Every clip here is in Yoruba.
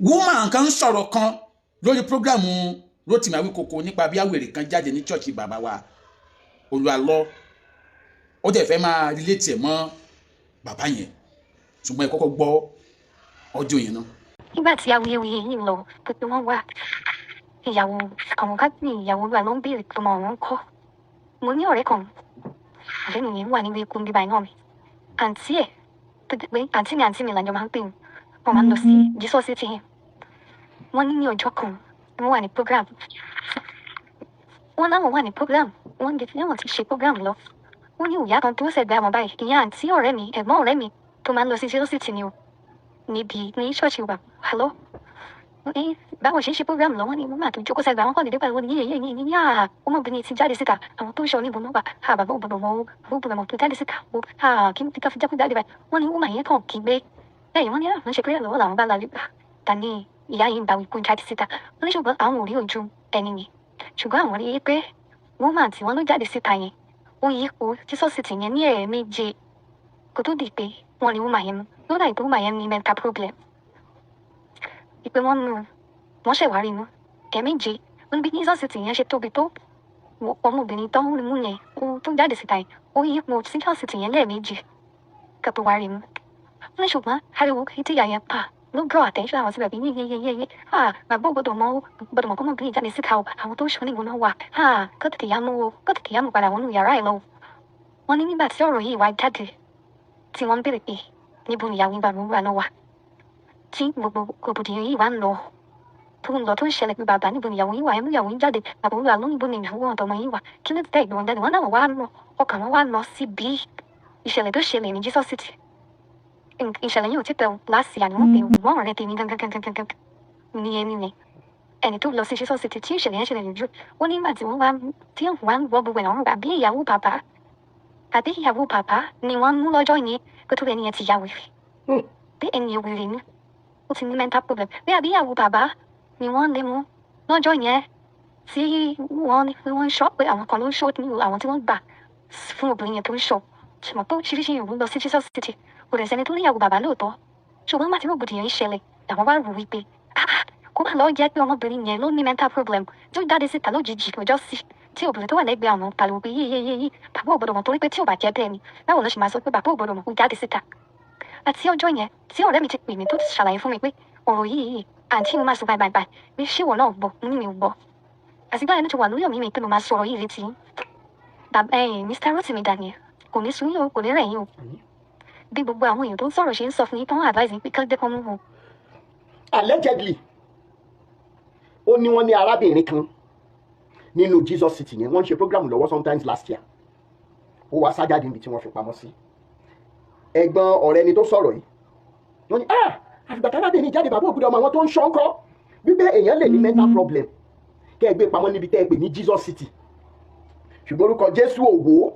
Woman kan ń sọ̀rọ̀ kan lórí program Rotimi Awíkoko nípa bí àwèrè kan jáde ní church bàbá wa Olúalọ́. Ó dẹ̀ fẹ́ máa relate ẹ̀ mọ́ bàbá yẹn, ṣùgbọ́n ẹ kọ́kọ́ gbọ́ ọjọ́ yẹn náà. Nígbà tí awuyewuye yìí lọ pé wọ́n wá ìyàwó àwọn kápẹ́nì, ìyàwó Olúwa ló ń béèrè pé ọmọ òun kọ́. Mo ní ọ̀rẹ́ kan, ọ̀rẹ́ mi yẹn wà nílé ikú bíbá iná mi. Àǹtí ẹ̀ tó jẹ́ pé àǹtí mi làjọ máa ń pè wọ́n, máa ń lọ sí Jesus City yẹn. Wọ́n ní ní ọjọ́ kan, wọ́n wà ní program, wọ́n láwọn wà ní program, wọ́n ń di wọ́n ti ṣe program lọ. Wọ́n ní ìyá kan tó ṣẹ̀gbẹ́ àwọn báyìí, ìyá àǹtí ọ̀rẹ́ mi, ẹ̀gbọ́n ọ̀rẹ́ mi tó máa ń lọ sí Jesus City ni o, níbi ní ṣọ́ọ̀ṣì wa hello. Báwo ṣe ń ṣe program lọ́wọ́ ni mo máa tó jókòó sẹ́gbẹ̀ẹ́ àwọn kọ́ni dípẹ́ wọ́n ní yé yé yé yé, ọmọbìnrin ti jáde síta, àwọn tó ń ṣe oníbo náà wà, bàbá ò gbọdọ̀ mọ̀ ó, bàbá ò gbọdọ̀ mọ̀ tó jáde síta ó, kí n fi jákú jáde báyìí. Wọ́n ní woman yẹn kàn kí gbé lẹ́yìn. Wọ́n ní àwọn ṣe prayer lọ́wọ́ làwọn bá lálẹ́, ta ni ìyá yìí ń bá wí kó jáde síta? Wọ́n ní ṣùgbọ́n àwọn ò rí ojú ẹni yìí, ṣùgbọ́n àwọn rí i pé woman tí wọ́n ló jáde síta yẹn, ó yípo Jesus City yẹn ní 7 kó tó di pé wọ́n rí woman yẹn mú. Lódà ìpé woman yẹn ní mental problem, ìpé wọ́n mú un, wọ́n ṣẹ̀wárí mú 7. Wọ́n ní bí Jesus City yẹn ṣe tóbi tó, ọmọbìnrin tó ń mú yẹn, ó tó jáde síta yẹn, ó yípo Jesus City yẹn lẹ́ẹ̀mejì kó tó wá rí mú. Wọ́n ní ṣùgbọ́n ariwo tí ìyá yẹn pa ló draw attention àwọn síbẹ̀ bí yé yé yé yé, bàbá ò gbọdọ̀ mọ̀, ó gbọdọ̀ mọ̀ kó mọ̀ bí jáde síta o, àwọn tó ń ṣọ́ níbo náà wà, kó tètè yá mú o, kó tètè yá mú padà wọnú yàrá ẹ̀ lọ. Wọ́n ní nígbà tí ọ̀rọ̀ yìí wá jáde, tí wọ́n ń béèrè pé níbo ni ìyàwó bàbá wà náà wà, tí gbogbo rògbòdìyàn yìí wá ń lọ, tó ń lọ, tó ń ṣẹlẹ̀ pé bàbá, níbo ni ìyàwó yìí wà? Ẹ mú ìyàwó yín jáde. Bàbá olúwa ló níbo ni ìyàwó ọ̀tọ̀mọ yìí wà? Kí ló tẹ̀ ìgbọ̀n jáde? Wọ́n náà wá lọ, ọkàn wọn wá lọ síbi ìṣẹ̀lẹ̀ tó ṣẹlẹ̀ ní Jesus City. Ìṣẹ̀lẹ̀ yìí ò tí tẹ̀ láti àná. Wọ́n pè wọ́n ọ̀rẹ́ tèmi gangan gangan gangan ní ẹni yẹn, ẹni tó lọ sí Jesus City tí ìṣẹ̀lẹ̀ yẹn ṣẹlẹ̀ lójú. Wọ́n nígbà tí wọ́n wá, tí wọ́n wá ń wọ́ gbogbo ẹ̀ lọ́rùn, àbí ìyàwó bàbá, àbí ìyàwó bàbá ni wọ́n mú lọ́jọ́ yẹn, kó tó ẹni yẹn ti ya wèrè, bí ẹni yẹn wèrè ni, ó ti ní mental problem, bí àbí ìyàwó bàbá ni wọ́n lé mú lọ́jọ́ yẹn tí wọ́n ń ṣọ́ pé àwọn kan ló ń ṣọ́ ní àwọn tí wọ́n gbà fún obìnrin yẹn tó ń ṣọ́. Ṣùgbọ́n pé oríṣiríṣi ìlú lọ sí Jesus City, kò dẹ̀ sẹ́ni tó níyàwó bàbá lóòótọ́. Ṣùgbọ́n má tí rògbòdìyàn yìí ṣẹlẹ̀, làwọn wá rò wípé kó má lọ jẹ́ pé ọmọbìnrin yẹn ló ní mental problem tó jáde síta lójijì lọ́jọ́ sí, tí obìnrin tó wà lẹ́gbẹ̀ẹ́ àwọn pariwo pé yé yé yé yé, bàbá ò gbọdọ̀ mọ̀, torí pé tí ò bá jẹ́ bẹ́ẹ̀ ni, báwo ló ṣe máa sọ pé bàbá ò gbọdọ̀ mọ̀ kó jáde síta? Àti ọjọ́ yẹn tí ọ̀rẹ́ mi ti pè mí, tó ti ṣàlàyé fún mi pé ọ̀rọ̀ yìí, àǹtí mi máa sọ báyìí báyìí báyìí, pé ṣé ìwọ náà gbọ́? Mo ní mi ò gbọ́. Àtìgbà yẹn ló ti wà lórí ọ̀mí mi pé mo máa sọ̀rọ̀ yìí létí bàbá ẹ̀yìn Mr. Rotimi Daniel. Kò ní sún yín o, kò ní rẹ̀ yín o. Bí gbogbo àwọn èèyàn tó ń sọ̀rọ̀ ṣe ń sọ fún yín, tán advice yín pé kán jẹ́ kán mú wọn. Allegedly, ó ní wọ́n ní arábìnrin kan nínú Jesus City yẹn, wọ́n ń ṣe program lọ́wọ́ sometimes last year, ó wá sájáde níbi tí wọ́n fi pamọ́ sí. Ẹ̀gbọ́n ọ̀rẹ́ ni tó sọ̀rọ̀ yìí, wọ́n ní àfìgbà tárábìnrin jáde, bàbá ògbúdọ̀ ọmọ àwọn tó ń ṣọ́ ńkọ́, wípé èèyàn lè ní mental problem kẹ́ ẹ gbé pamọ́ níbi tẹ́ ẹ pè ní Jesus City, ṣùgbọ́n orúkọ Jésù òwò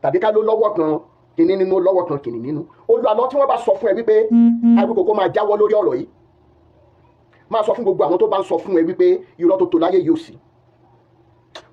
tàbí ká ló lọ́wọ́ kan kìnní nínú, lọ́wọ́ kan kìnní nínú. Olúwa tí wọ́n bá sọ fún ẹ wípé Awíkòkó máa jáwọ́ lórí ọ̀rọ̀ yìí, máa sọ fún gbogbo àwọn tó bá ń sọ fún ẹ wípé irọ́ tó tó láyé yóò sí.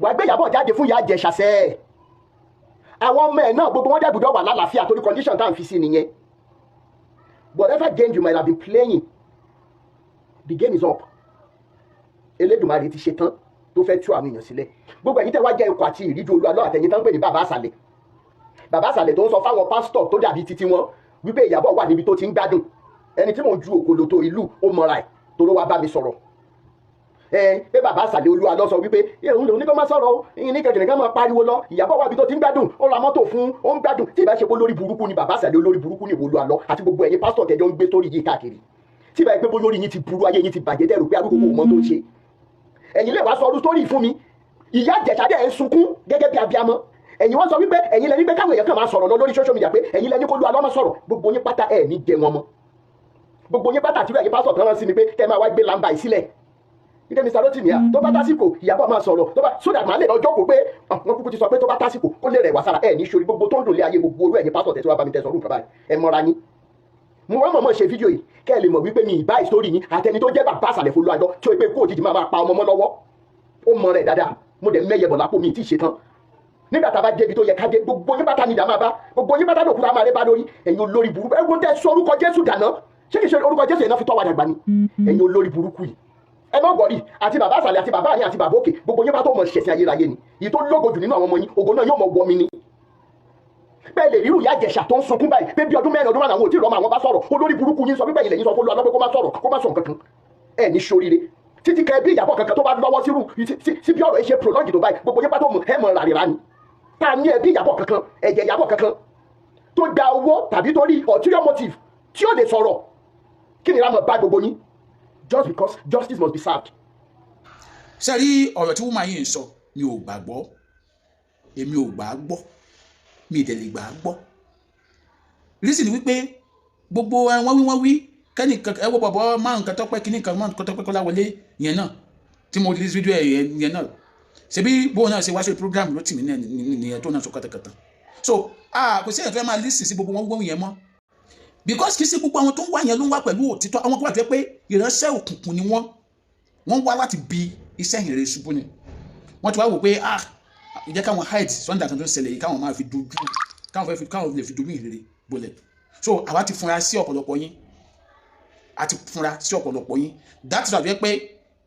Wàá gbé Ìyábọ̀ jáde fún ìyá Ìjẹ̀ṣà sẹ́ ẹ̀, àwọn ọmọ ẹ̀ náà, gbogbo wọn dẹ̀ gbọ́dọ̀ wà lálàáfíà, torí condition tá à ń fi sí nìyẹn. Whatever game you might have been playing, the game is up. Elédùmarè ti ṣe tán tó fẹ́ tú àwọn èèyàn sílẹ̀. Gbogbo ẹ̀yin tẹ́ wá jẹ́ ikọ̀ àti ìríjú Olúwa lọ́wọ́, àtẹ̀yìn tán ń pè ní bàbá àṣàlẹ̀, bàbá àṣàlẹ̀ tó ń sọ fáwọn pásítọ̀ tó dàbí títí wọn wípé Ìyábọ̀ wà níbi tó ti ń gbádùn, ẹni tí mò ń ju òkòlòtò ìlú, ó mọra ẹ̀ toró wá bá mi sọ̀rọ̀ ẹ pé bàbá àṣàlẹ̀ Olúwa lọ sọ wípé òun lòun ní kó má sọ̀rọ̀ o, ìyìn ní kẹ̀kẹ́ nìkan máa pariwo lọ, Ìyábọ̀ wà níbi tó ti ń gbádùn, ó ra mọ́tò fún, ó ń gbádùn. Tí ìbá ṣe pé olórí burúkú ni bàbá àṣàlẹ̀, olórí burúkú ni Olúwa lọ àti gbogbo ẹ̀yin pásítọ̀ tẹ́jọ́ ń gbé sórí yìí káàkiri, tí ìbá yẹ pé bóyá orí yín ti burú, ayé yín ti bàjẹ́, dẹ́rù pé arúgbó kò mọ tó ń ṣe, ẹ̀yin lè wá sọ ọdún sórí fún mi. Ìyá Ìjẹ̀ṣà dẹ̀ ń sunkún gẹ́gẹ́ bí abiamọ. Ẹ̀yin wọ́n sọ wípé ẹ̀yin lẹni pé káwọn èèyàn kàn máa sọ̀rọ̀ lọ lórí social media, pé ẹ̀yin lẹni kó lu alọ́ máa sọ̀rọ̀. Gbogbo yín pátá, ẹ̀ ní jẹ wọn mọ́. Gbogbo yín pátá àti ẹ̀yin pásítọ̀ kan rán sí mi pé kẹ́ máa wá gbé lamba yìí sílẹ̀ wípé Mr. Rotimi, tó bá tásìkò, Ìyábọ̀ máa sọ̀rọ̀, tó bá so that màá lè lọ jókòó pé wọ́n kúkú ti sọ pé tó bá tásìkò, kó lè rẹ̀ wá sára. Ẹ̀ ní sori gbogbo tó ń dùn lé ayé. Gbogbo orú ẹ̀yin pásítọ̀ tẹ̀síwá bá mi tẹ̀sán orú nǹkan báyìí, ẹ mọ́ra yín. Mo wá mọ̀mọ́ ṣe fídíò yìí kẹ́ ẹ lè mọ̀ wípé mi ìbá ìsórí yín, àtẹni tó jẹ́ bàbá àsàlẹ̀ fún Olúwàjọ́ tí ó pé kó òjijì máa máa pa ọmọ mọ́ lọ́wọ́, ó mọ rẹ̀ dáadáa. Mo dẹ̀ mẹ́yẹ bọ̀ lápò mi tí ì ṣe tán. Nígbà tá a bá débi tó yẹ ká dé, gbogbo yín pátá ni ìdá máa bá, gbogbo yín pátá lòkúta máa ré bá lórí. Ẹ̀yin olórí burúkú, ẹ wọ́n tẹ́ sọ orúkọ Jésù dáná. Ṣé kìí ṣe orúkọ Jésù yẹn náà fi tọ́ wa dàgbà ni? Ẹ̀yin olórí burúkú yìí, ẹ má wọrí. Àti bàbá àsàlẹ̀, àti bàbá àyìn, àti bàbá òkè, gbogbo yín bá tó mọ̀ ṣẹ̀sìn ayérayé ni. Èyí tó lógo jù nínú àwọn ọmọ yín, ògo náà yóò mọ̀ wọ mi ni. Bẹ́ẹ̀ lè rírù ìyá Ìjẹ̀ṣà tó ń sunkún báyìí pé bí ọdún 4, ọdún 5 àwọn ò tí ì rọ́mọ àwọn bá sọ̀rọ̀. Olórí burúkú yín sọ pípẹ́ yìí lẹ́yìn sọ fún Olúwa pé kó má sọ̀rọ̀, kó má sọ nǹkan kan. Ẹ ní ṣoríire títí kẹ bí Ìyàbọ̀ kankan tó bá lọ́wọ́ sírù sí bí ọ̀rọ̀ yìí ṣe prolong tó báyìí. Gbogbo yín pátó mọ̀, ẹ mọ̀ ràrìrà ni. Tá a ní ẹbí Ìyàbọ̀ kankan, ẹ̀jẹ̀ Ìyàbọ̀ kankan tó gba owó tàbí torí ulterior motive tí ó lè sọ̀rọ̀, kí ni ìrámọ̀ bá gbogbo yín? Just because justice must be served. Ṣe rí ọ̀rọ̀ tí woman yìí ń sọ, mi ò gbàgbọ́, èmi ò gbà á gbọ́, mi ì dẹ̀ lè gbà á gbọ́. Reason ni wípé gbogbo wọ́n wí, wọ́n wí kẹ́nìkan, ẹ wo bọ̀bọ̀ máa nǹkan tọ́pẹ́ kíní kan, máa nǹkan tọ́pẹ́ Kọ́láwọlé yẹn náà tí mo release video ẹ̀ yẹn náà, ṣebí bóun náà ṣe wá sí program ló tì mí nìyẹn tó náà sọ kàtàkàtà. So ah, kò sí ẹ̀yàn tó fẹ́ máa listen sí gbogbo wọn wọ́n yẹn mọ́, because kì í ṣe gbogbo àwọn tó ń wá yẹn ló ń wá pẹ̀lú òtítọ́. Àwọn kan wà tó jẹ́ pé ìránṣẹ́ òkùnkùn ni wọ́n. Wọ́n wá láti bi iṣẹ́ ìrere ṣubú ni. Wọ́n ti wá wò pé, ah, ìjẹ́ káwọn hide sunday kan tó ń ṣẹlẹ̀ yìí, káwọn máa fi dojú, káwọn fẹ́ fi, káwọn lè fi dojú ìrere bolẹ̀. So àwa ti funra sí ọ̀pọ̀lọpọ̀ yín, a ti funra sí ọ̀pọ̀lọpọ̀ yín. That is why jẹ́ pé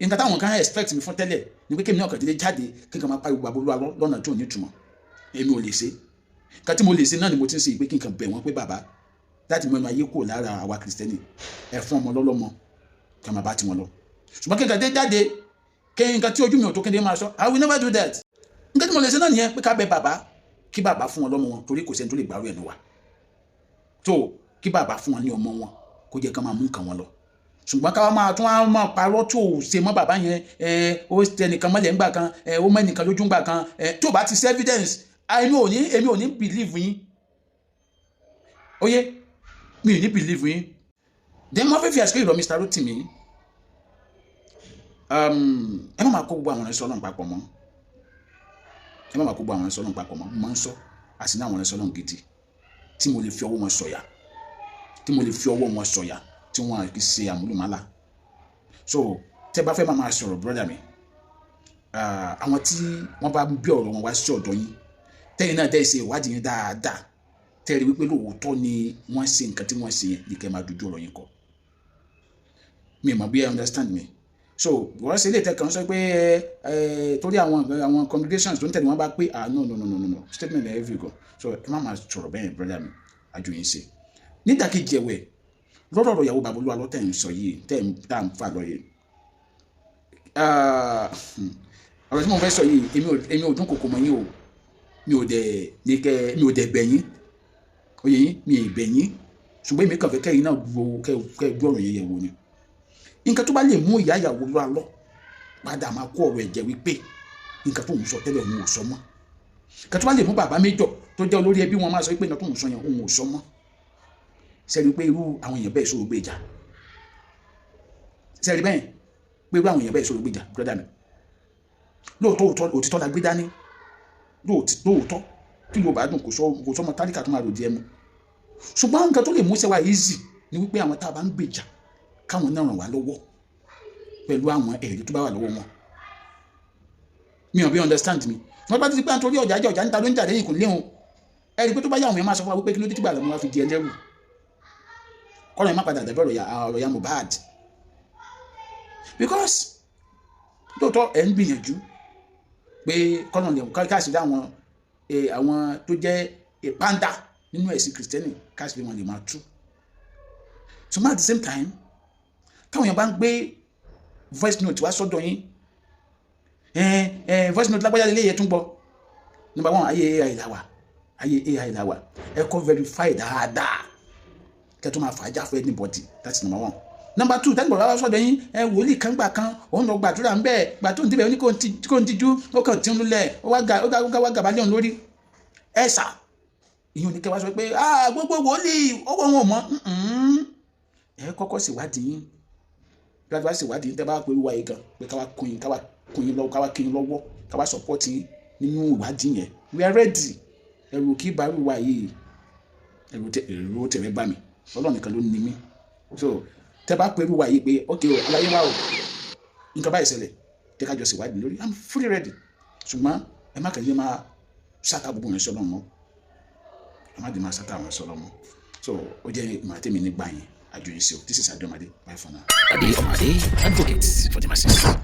nǹkan táwọn kan expect mi fún tẹ́lẹ̀ ni pé kémi náà kàn déédéé jáde kí n kàn máa pariwo bàbá Olúwa lọ́nà tó ní ìtumọ̀. Èmi ò lè ṣe. Nǹkan tí mo lè ṣe náà ni mo ti ń ṣe, ìpè kí n kàn bẹ̀ wọ́n pé bàbá, láti mọ ẹnu ayé kúrò lára àwa Kìrìsìtẹ́nì, ẹ fún ọmọ lọ́lọ́mọ ká máa bá tiwọn lọ. Ṣùgbọ́n kí n kàn dé jáde, kí nǹkan tí ojú mi ò tó kéde máa sọ, I will never do that. Nǹkan tí mo lè ṣe náà nìyẹn, pé ká bẹ̀ bàbá, kí bàbá fún wọn lọ́mọ wọn, torí kò sẹ́ni tó lè gbàrú ẹnu wa tó kí bàbá fún wọn ní ọmọ wọn, kó jẹ́ ká máa mú nǹkan wọn lọ. Ṣùgbọ́n ká wá máa tún wá máa parọ́ tó ò ṣe mọ́ bàbá yẹn, ẹ ó tẹnìkan mọ́lẹ̀ ńgbà kan, ẹ ó mẹ́nìkan lójú ńgbà kan, ẹ tó bá ti ṣe evidence, èmi ò ní believe yín. Oyé mi ò ní believe yín. Then mo fẹ́ fi àsìkò ìrọ̀ Mr. Rotimi, ẹ má máa kó gbogbo àwọn ìránṣẹ́ Ọlọ́run papọ̀ mọ́. Ẹ má máa kó gbogbo àwọn ìránṣẹ́ Ọlọ́run papọ̀ mọ́. Mo máa ń sọ àti ní àwọn ìránṣẹ́ Ọlọ́run gidi tí mo lè fi ọwọ́ wọn sọ̀yà, tí mo lè fi ọwọ́ wọn sọ̀yà, tí wọ́n kì í ṣe àmúlùmálà. So tẹ́ bá fẹ́ máa sọ̀rọ̀, brother mi, àwọn tí wọ́n bá bí ọ̀rọ̀ wọn wá sí ọ̀dọ̀ yín, tẹ́yìn náà tẹ́ ṣe ìwádìí yín dáadáa, tẹ́ rí wípé lóòótọ́ ni wọ́n ṣe nǹkan tí wọ́n ṣe yẹn ní, kẹ́ máa dojú ọ̀rọ̀ yín kọ. Mi mọ̀ bí ẹ understand me. So wọ́n ṣe ilé ìtẹ́kàn sọ pé ẹ torí àwọn congregations tó ń tẹ̀lé wọn bá pé, ah, no, no, no, no, no, no, statement ẹ̀ heavy gan. So ẹ má máa sọ̀rọ̀ bẹ́ẹ̀, brother mi, àjò yín ṣe. Nídàkejì ẹ̀wẹ̀, lọ́rọ̀ ọ̀rọ̀ ìyàwó bàbá Olúwa lọ́tẹ̀ ń sọ yìí, tẹ́ ń tá à ń fà lọ yìí, ọ̀rọ̀ tí mo fẹ́ sọ yìí, èmi ò dún kòkò mọ́ yín o. Mi ò dẹ̀ ní kẹ́, mi ò dẹ̀ bẹ̀ yín, oyè yín, mi ì bẹ̀ yín. Ṣùgbọ́n èmi kàn fẹ́ kẹ́yìn náà wo, kẹ́ gbọ́ ọ̀rọ̀ yẹn yẹ̀ wò ni. Nǹkan tó bá lè mú ìyá ìyàwó lọ alọ́ padà máa kó ọ̀rọ̀ ẹ̀jẹ̀ wípé nǹkan tó ń sọ tẹ́lẹ̀ òun ò sọ mọ́, nǹkan tó bá lè mú bàbá méjọ tó jẹ́ olórí ẹbí wọn máa sọ pé nǹkan tó ń sọ yẹn òun ò sọ mọ́, sẹ́ni pé irú àwọn èèyàn bẹ́ẹ̀ sọ̀rọ̀ gbèjà? Sẹ́ni bẹ́ẹ̀ pé irú àwọn èèyàn bẹ́ẹ̀ sọ̀rọ̀ gbèjà, brother mi? Lóòótọ́ òtítọ́ la gbé dání. Lóòótọ́ tí yóò bá dùn, kò sọmọ tálíkà tó máa rò díẹ̀ mu. Ṣùgbọ́n nǹkan tó lè mú sẹ́wà easy ni wípé àwọn tá a bá ń gbèjà, káwọn náà ràn wá lọ́wọ́ pẹ̀lú àwọn ẹ̀rí tó bá wà lọ́wọ́ wọn. Mi ò bí understand mi. Wọ́n bá ti di pé nítorí ọjà jẹ́ ọjà níta ló ń jà lẹ́yìn kò léhun, ẹ̀rí pé tó bá yà, àwọn èèyàn máa sọ fún wa wípé kí ló dé tí gbàgbọ́ wọn fi di ẹlẹ́rù, kọ́nà ẹ̀ má padà dàbí ọ̀rọ̀ ya Mohbad. Because lóòótọ́ ẹ̀ ń gbìyànjú pé kọ́nà lè káàsì àwọn tó jẹ́ pàǹdà nínú ẹ̀sìn Kìrìsìtẹ́nì, káàsì wọn lè máa tú. Ṣùgbọ́n at the same time, táwọn èèyàn bá ń gbé voice note wá sọ́dọ̀ yín, voice note lágbájá lè yẹ tún gbọ́. Number one, ayé AI là wà, ayé AI là wà. Ẹ kọ́ verify dáadáa kẹ́ tó máa fà á já fún anybody. That's number one. Number two, tẹ́lẹ̀ bọ̀dọ̀ wá sọ́dọ̀ yín, ẹ wòlíì kan gbà kan, òun lọ gbàdúrà ńbẹ́, gbà tó ń débẹ̀, ó ní kó ń tijú, ó kàn tí ń lulẹ̀, ó wá ga, ó ga, wá gàbálẹ̀ òun lórí ẹ sà. Ìyẹn ò ní kẹ́ wá sọ pé, ah, gbogbo wòlíì owó wọn ò mọ́. Ẹ kọ́kọ́ ṣèwádìí yín. Bí wọ́n bá ṣèwádìí yín, tẹ́ bá pé wíwá yìí gan pé káwá kún yín lọ́wọ́, káwá kí yín lọ́wọ́, káwá support yín nínú ìwádìí yẹn, we are ready. Ẹrù kí bá wíwá yìí, ẹrù tẹ̀rẹ̀ bá mi, Ọlọ́run nìkan ló ní mí. So tẹ́ bá pé wíwá yìí pé, ok o, aláyé wa o, nǹkan báyìí ṣẹlẹ̀, tẹ́ ká jọ ṣèwádìí lórí, I'm fully ready. Ṣùgbọ́n ẹ má kàn yé máa ṣáta gbogbo ìrìnsẹ̀ Ọlọ́run mọ́. Ẹ má dé máa ṣáta àwọn ìrìnsẹ̀ Ọlọ́run mọ́. So ó jẹ́ ìmọ̀ àtẹ̀mí nígbà yẹn. Àjòyìn sí o. This is Adeomade. Bye for now. Ade Omade advocates for the masses.